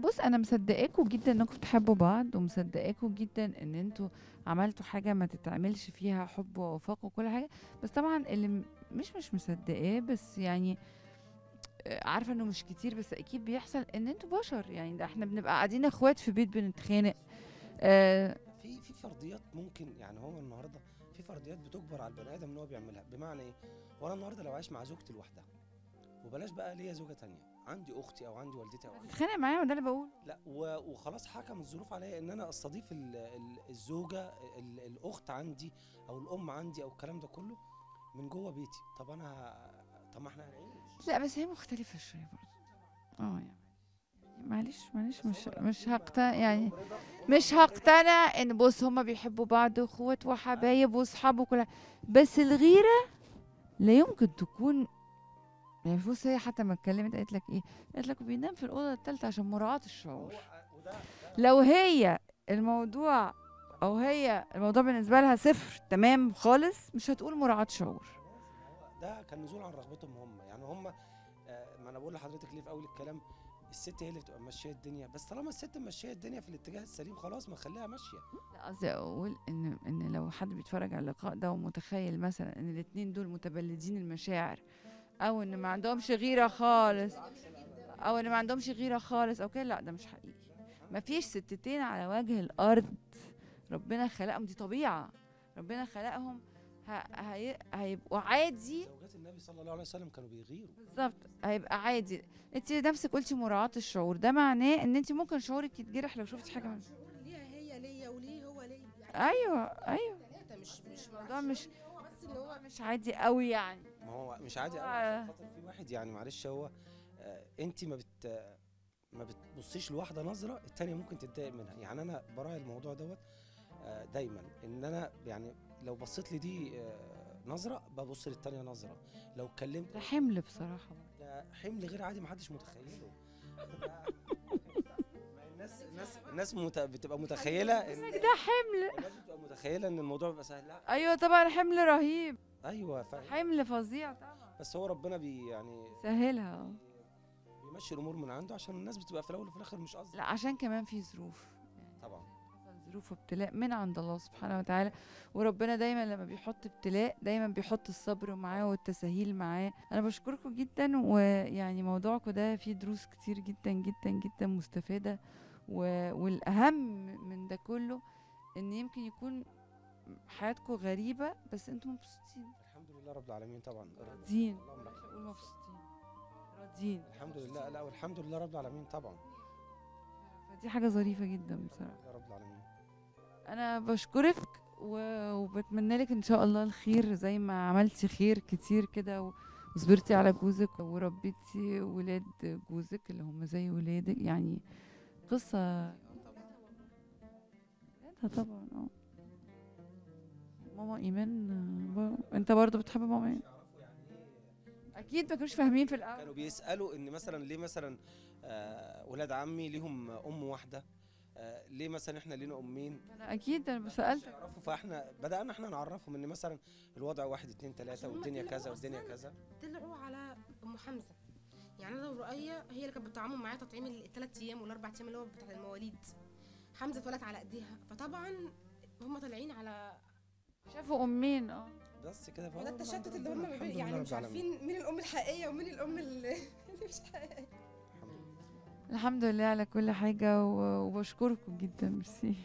بص انا مصدقاكوا جدا انكم بتحبوا بعض، ومصدقاكوا جدا ان انتوا عملتوا حاجة ما تتعملش فيها حب ووفاق وكل حاجة، بس طبعا اللي مش مصدقاه، بس يعني عارفه انه مش كتير، بس اكيد بيحصل ان انتوا بشر، يعني ده احنا بنبقى قاعدين اخوات في بيت بنتخانق. في فرضيات ممكن، يعني هو النهارده في فرضيات بتجبر على البني ادم ان هو بيعملها. بمعنى ايه؟ وانا النهارده لو عايش مع زوجتي لوحدها، وبلاش بقى ليا زوجه تانية، عندي اختي او عندي والدتي او تتخانق معايا، وده اللي بقوله. لا وخلاص حكم الظروف عليا ان انا استضيف الزوجة الاخت عندي او الام عندي او الكلام ده كله من جوه بيتي. طب انا طب ما احنا هنعيش. لا بس هي مختلفة شوية برضه. يعني معلش مش هقتنع، يعني مش هقتنع ان بص هما بيحبوا بعض واخوات وحبايب واصحاب وكل، بس الغيرة لا يمكن تكون. يعني بص هي حتى ما اتكلمت قالت لك ايه؟ قالت لك بينام في الاوضة الثالثة عشان مراعاة الشعور. لو هي الموضوع او هي الموضوع بالنسبة لها صفر تمام خالص، مش هتقول مراعاة شعور. ده كان نزول عن رغبتهم هم، يعني هم ما انا بقول لحضرتك ليه في اول الكلام الست هي اللي بتبقى ماشية الدنيا، بس طالما الست ماشية الدنيا في الاتجاه السليم خلاص ما خليها ماشية. لا قصدي اقول ان لو حد بيتفرج على اللقاء ده ومتخيل مثلا ان الاثنين دول متبلدين المشاعر، او ان ما عندهمش غيره خالص، او ان ما عندهمش غيره خالص او كده، لا ده مش حقيقي. ما فيش ستتين على وجه الارض ربنا خلقهم، دي طبيعة ربنا خلقهم، هيبقوا عادي. زوجات النبي صلى الله عليه وسلم كانوا بيغيروا. بالظبط، هيبقى عادي. انت نفسك قلتي مراعاة الشعور، ده معناه ان انت ممكن شعورك يتجرح لو شفتي حاجة من ليها هي ليا وليه هو ليا يعني. ايوه مش الموضوع مش هو بس ان هو مش عادي قوي، يعني ما هو مش عادي قوي عشان خاطر في واحد، يعني معلش هو انت ما بتبصيش لواحدة نظره الثانية ممكن تتضايق منها. يعني انا براعي الموضوع دوت دايما، ان انا يعني لو بصيت لي دي نظره ببص للثانيه نظره، لو اتكلمت ده حمل بصراحة، ده حمل غير عادي ما حدش متخيله. الناس بتبقى متخيله ان ده حمل، الناس بتبقى متخيله ان الموضوع بيبقى سهل. لا ايوه طبعا حمل رهيب. ايوه حمل فظيع طبعا، بس هو ربنا يعني سهلها، بيمشي الامور من عنده، عشان الناس بتبقى في الاول وفي الاخر مش قصدي. لا عشان كمان في ظروف يعني، طبعا ظروف وابتلاء من عند الله سبحانه وتعالى، وربنا دايما لما بيحط ابتلاء دايما بيحط الصبر معاه والتسهيل معاه. انا بشكركم جدا، ويعني موضوعكم ده فيه دروس كتير جدا جدا جدا مستفادة، والاهم من ده كله ان يمكن يكون حياتكم غريبة بس انتم مبسوطين. الحمد لله رب العالمين. طبعا راضيين، مبسوطين راضيين الحمد لله. لا والحمد لله رب العالمين طبعا، فدي حاجة ظريفة جدا بصراحة. يا رب العالمين. انا بشكرك وبتمنى لك ان شاء الله الخير، زي ما عملتي خير كتير كده وصبرتي على جوزك وربيتي ولاد جوزك اللي هم زي ولادك، يعني قصة طبعا. ماما ايمان انت برضو بتحب ماما ايمان؟ اكيد ما كانوش فاهمين في الاول، كانوا بيسالوا ان مثلا ليه مثلا ولاد عمي ليهم ام واحدة، ليه مثلا احنا لينا امين؟ انا اكيد انا سالت، فاحنا بدانا احنا نعرفهم ان مثلا الوضع 1 2 3 والدنيا كذا والدنيا كذا. طلعوا على ام حمزة، يعني انا ورقية هي اللي كانت بتطعمهم معايا تطعيم الثلاث ايام والاربع ايام اللي هو بتاع المواليد. حمزة اتولد على ايديها، فطبعا هم طالعين على شافوا امين. بس كده، فده التشتت اللي هم يعني مش عارفين مين الام الحقيقية ومين الام اللي مش حقيقية. الحمد لله على كل حاجة، وبشكركم جدا. ميرسي.